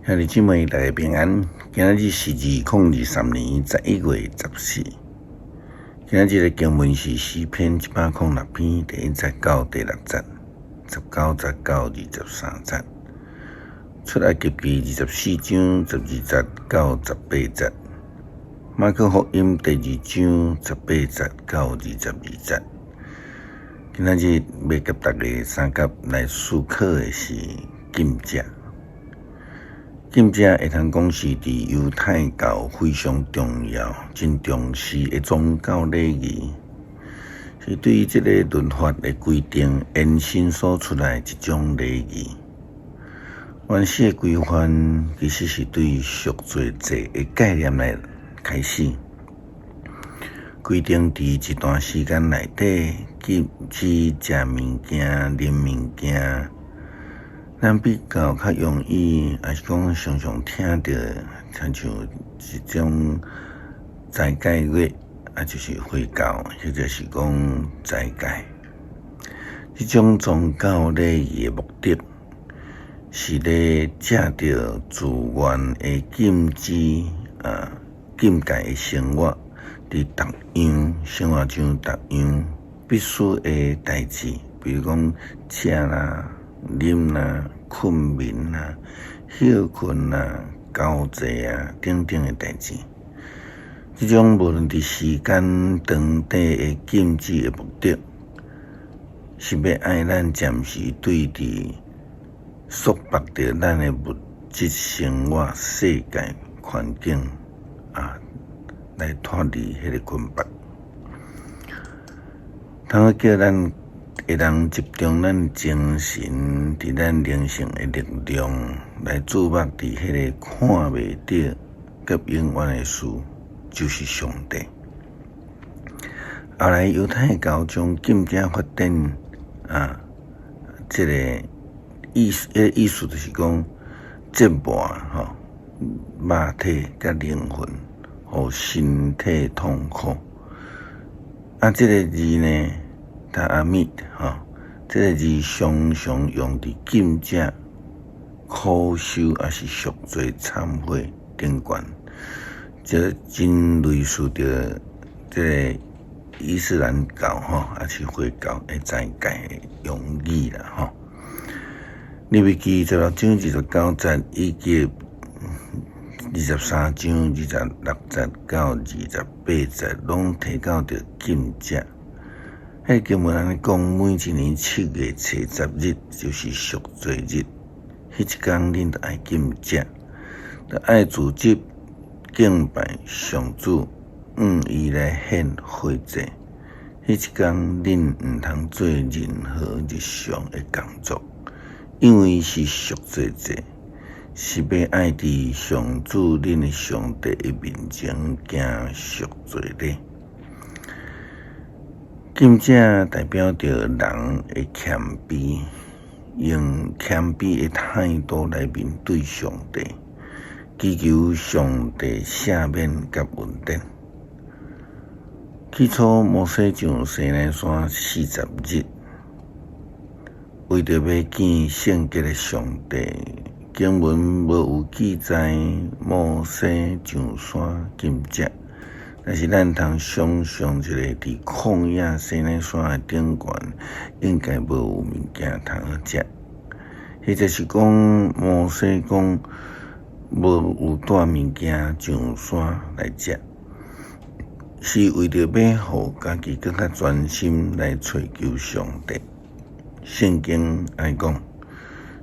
兄弟姊妹，大家平安。今仔日是2023年11月14。今仔日的經文是詩篇106篇第一節到第六節，19節到23節。出埃及記24章12節到18節。馬可福音第二章18節到22節。今仔日欲佮大家相佮來思考的是禁食。禁食會通講是佇猶太教非常重要、真重視的宗教禮儀，是對於這个律法的規定延伸所出來的一種禮儀。原始的規範其實是對贖罪祭的概念來開始，規定佇一段時間內底禁止食物件、啉物件。咱比較較容易，抑是講常常聽著，親像一種齋戒月，啊，就是回教，或者是講齋戒。這種宗教禮儀的目的，是咧藉著自願的禁止啊，禁戒的生活，佇逐樣生活中逐樣必須的代誌，比如講食啦、啉啦、睏眠啦、歇睏啦、交際啊等等的代誌，這種無論佇時間長短的禁止的目的，是欲愛咱暫時對佇束縛著咱的物質生活世界環境啊，來脫離彼个捆縛，通叫咱會當集中咱精神，佇咱靈性的力量來注目佇彼个看袂著佮永遠的事，就是上帝。後來猶太教將禁食發展啊，這個意思，彼個意思就是講折磨吼肉體佮靈魂，予身體痛苦。啊，這个字呢？ta'anit 吼，這个字常常用佇禁食、苦修，抑是贖罪懺悔頂懸，這真類似著這个伊斯蘭教吼，抑是回教的齋戒的用語啦吼。利未記16章29節以及23章26節到28節，攏提到著禁食。彼個經文按呢講，每一年7月初十日就是贖罪日，彼一工恁著愛禁食，著愛組織敬拜上主，向伊來獻火祭。彼一工恁毋通做任何日常的工作，因為是贖罪祭，是欲愛佇上主恁的上帝的面前行贖罪禮。禁食代表著人的謙卑，用謙卑的態度來面對上帝，祈求上帝赦免佮恩典。起初，摩西上西奈山40日，為著欲見聖潔的上帝，經文無有記載摩西上山禁食。但是咱通想像一下，佇曠野西奈山的頂懸，應該無有物件通好食，或者是講摩西講無有帶物件上山來食，是為著欲予家己閣較專心來揣求上帝。聖經按呢講，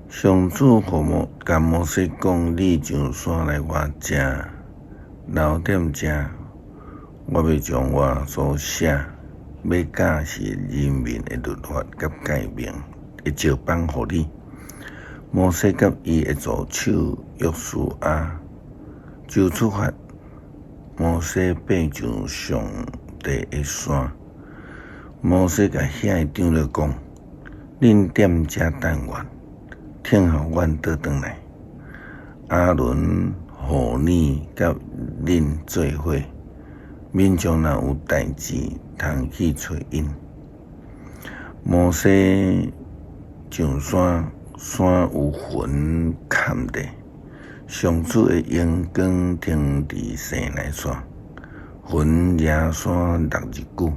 上主予摩共摩西講：你上山來我遮，留踮遮。我欲將我所寫欲教示人民的律法佮誡命的石板予你。摩西佮伊的助手約書亞就出發。摩西爬上上帝的山。摩西共遐的長老講：恁踮遮等阮，聽候阮倒轉來。亞倫、戶珥佮恁做伙。民眾若有代誌，通去揣𪜶。摩西上山，山有雲崁著，上主的榮光停佇西奈山，雲遮山6日久。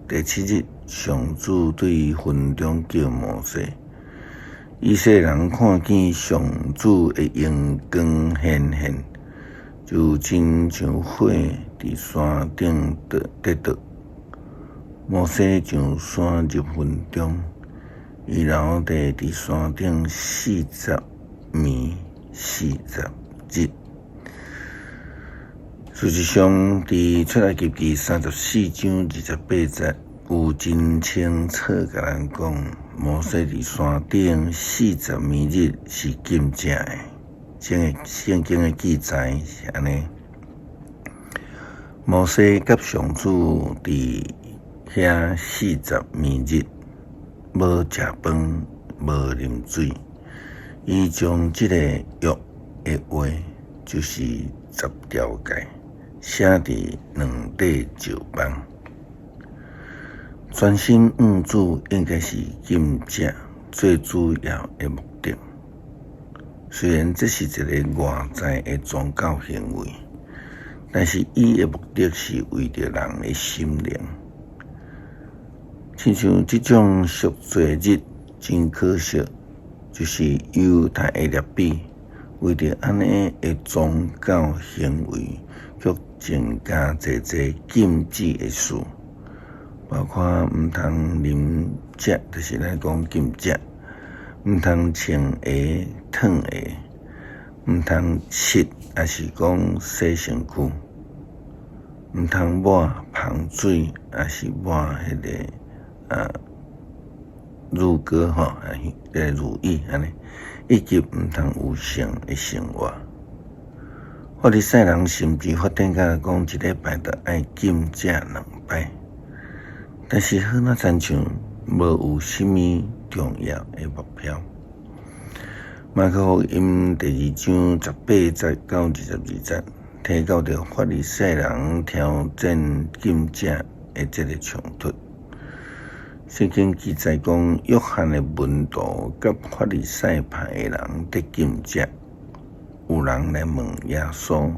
第七日，上主對雲中叫摩西。以色列人看見上主的榮光顯現，就親像火佇山頂得著。摩西上山入雲中，伊留佇佇山頂40暝40日。事實上，佇出埃及記34章28節，有真清楚共咱講，摩西佇山頂四十暝日是禁食的。這個聖經的記載是按呢：摩西佮上主佇遐四十暝日，無食飯，無啉水。伊將這個約的話，就是十條誡，寫佇兩塊石板。專心向主應該是禁食最主要的目的。雖然這是一个外在的宗教行為，但是伊的目的是為著人的心靈。親像這種贖罪日，真可惜，就是猶太的拉比為著按呢的宗教行為，卻增加濟濟禁止的事，包括毋通啉食，就是咱講禁食，毋通穿鞋、脫鞋，毋通拭，抑是講洗身軀，毋通抹香水，抑是抹彼个乳膏吼，彼个乳液按呢，以及毋通有性的生活。法利賽人甚至發展到講一禮拜著愛禁食兩擺，但是好若親像無有啥物重要的目標。馬可福音第二章18節到22節，提到著法利賽人挑戰禁食的這个衝突。聖經記載講，約翰的門徒佮法利賽派的人佇禁食，有人來問耶穌：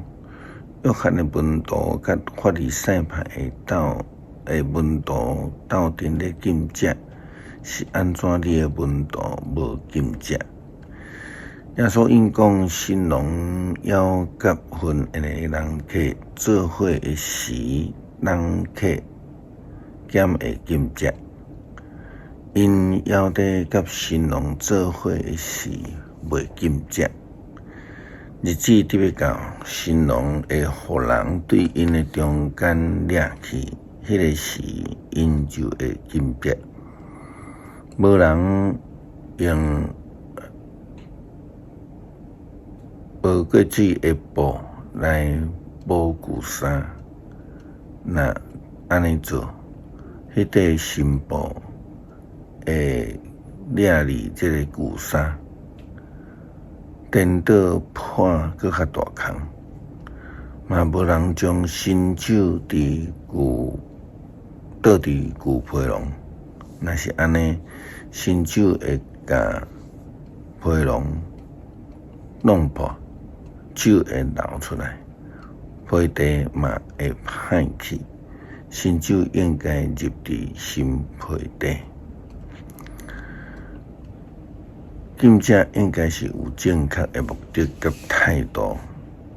約翰的門徒佮法利賽派的鬥的門徒鬥陣咧禁食，是按怎你的門徒無禁食？耶穌應講，新郎猶佮婚宴的人客做伙的時，人客敢會禁食？𪜶猶佇佮新郎做伙的時，袂禁食。日子得欲到，新郎會予人對𪜶的中間掠去，彼个時，𪜶就會禁食。無人用無過水的布來補舊衫，若按呢做，彼塊新布會掠離這个舊衫，顛倒破閣較大空。嘛無人將新酒佇舊倒佇舊皮囊，若是按呢，新酒會共皮囊弄破，酒會流出來，皮袋嘛會歹去。新酒應該入佇新皮袋。禁食應該是有正確的目的佮態度，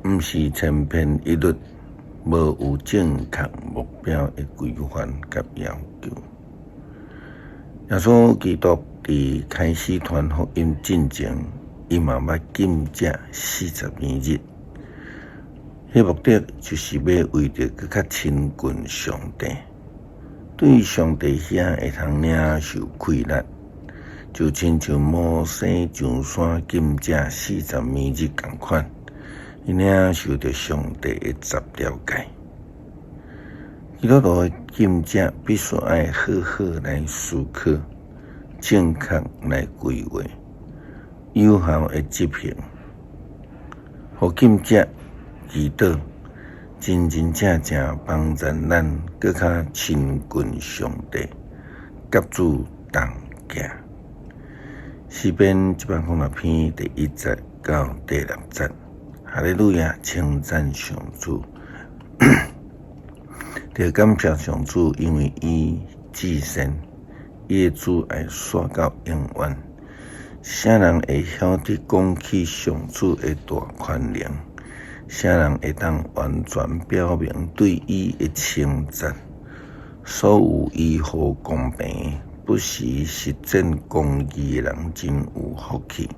毋是千篇一律，無有正確目標的規範佮要求。耶穌基督佇開始傳福音進前，伊嘛捌禁食四十暝日，彼目的就是欲為著閣較親近上帝，對上帝遐會通領受氣力，就親像摩西上山禁食四十暝日仝款，伊領受著上帝的十條誡。基督徒的禁食必須愛好好來思考，正確來規劃，有效的執行。予禁食、祈禱，真真正正幫助咱閣較親近上帝，佮主同行。詩篇106篇第1節到第6節，哈利路亞，稱讚上主。著感謝上主，因為伊至善，伊的慈愛續到永遠。啥人會曉得講起上主的大權能？啥人會當完全表明對伊的稱讚？所有維護公平、不時實踐公義的人，真有福氣。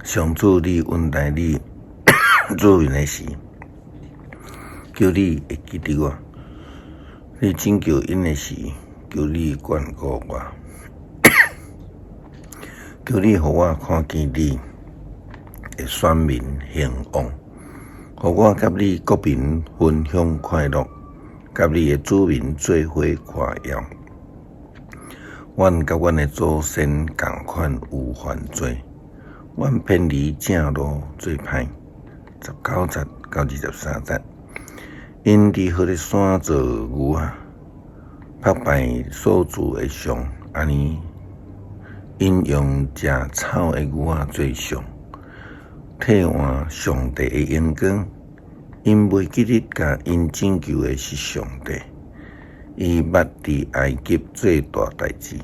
上主，你恩待你子民的時，求你會記得我；你拯救𪜶的時，求你眷顧我。求你予我看見你的選民興旺，予我佮你國民分享快樂，佮你的子民做伙誇耀。阮佮阮的祖先仝款有犯罪，阮偏離正路做歹。19節到23節，𪜶佇何烈山造牛仔，膜拜所鑄的像，按呢，𪜶用食草的牛仔做像，替換上帝的榮光。𪜶袂記得共𪜶拯救的是上帝，伊捌佇埃及做大代誌，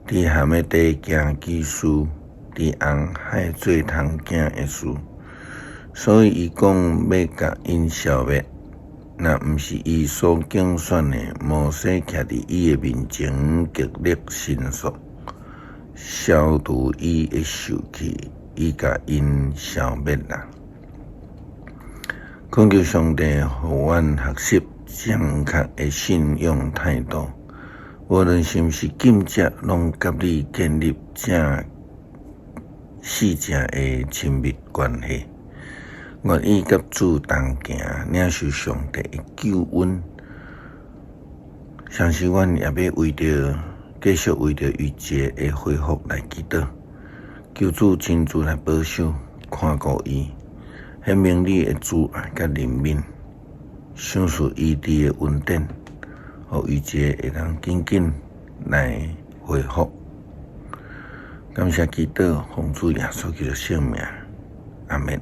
佇鹹的地行奇事，佇紅海做通行的事。所以伊講欲共𪜶消滅，若毋是伊所揀選的摩西徛佇伊的面前，極力申訴，消除伊的受氣，伊共𪜶消滅啦。懇求上帝，予阮學習正確的信仰態度，無論是毋是禁食，攏佮你建立正四正的親密關係，願意佮主同行，領受上帝的救恩。相信阮也欲為著繼續為著玉潔的恢復來祈禱，求主親自來保守看顧伊。顯明你的慈愛佮憐憫，賞賜醫治的恩典，予玉潔會當緊緊來恢復。感謝祈禱，奉主耶穌基督聖名，阿門。